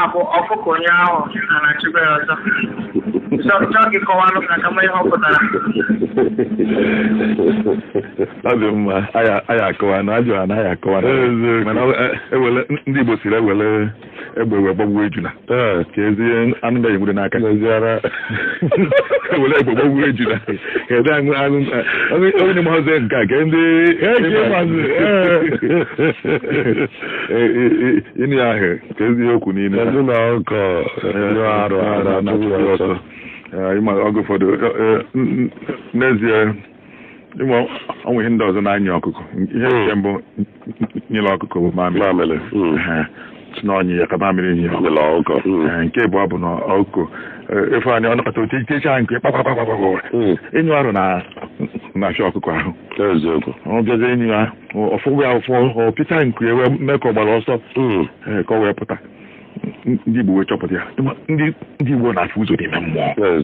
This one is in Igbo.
Na-abụ ọkụkọ onye ahụ a na-achụkwa ya ọzọ. Chọọ ka ị kọwalụ m na kama ihe ọ pụtara. Ọ dị mma, anyị akọwa na ajụ anaghị akọwa na Eziokwu. mana ewele ndị Igbo siri ewele egbe wee gbagbuo ejula ka ezi anụ ga enwere n'aka. N'eziara. Ewele egbe gbagbuo ejula ka ezi anụ anụ onye na-amaghịzi nke a ka ndị Eke ịmazi, ịnụ ya ahụ ka eziokwu niile. Kedu na ọkọ nyụọ arụ arụ na-achụ ya ọsọ. Ịma oge ụfọdụ, n'ezie, ịma ọnwe ihe ndị ọzọ na-anya ọkụkọ. Ihe nke mbụ nyere ọkụkọ bụ mamịrị. Mamịrị. Ehe. Si na ọnyị ya ka mamịrị nye ọkụkọ. Nyere ọkụkọ. Nke abụọ bụ na ọkụkọ efe anyị ọnọkọta otu itecha nke kpakpakpakpakpa ịnyụ arụ na na-achọ ọkụkọ ahụ. Eziokwu. Ọ bịazie ịnyụ ya, ọfụgwụ ya ụfụ, ọ pịcha nku ya wee mee ka ọ gbara ọsọ, ka ọ wee pụta. Ndị Igbo wee chọpụta ya. Ndị Igbo na-afụ ụzọ n'ime mmụọ.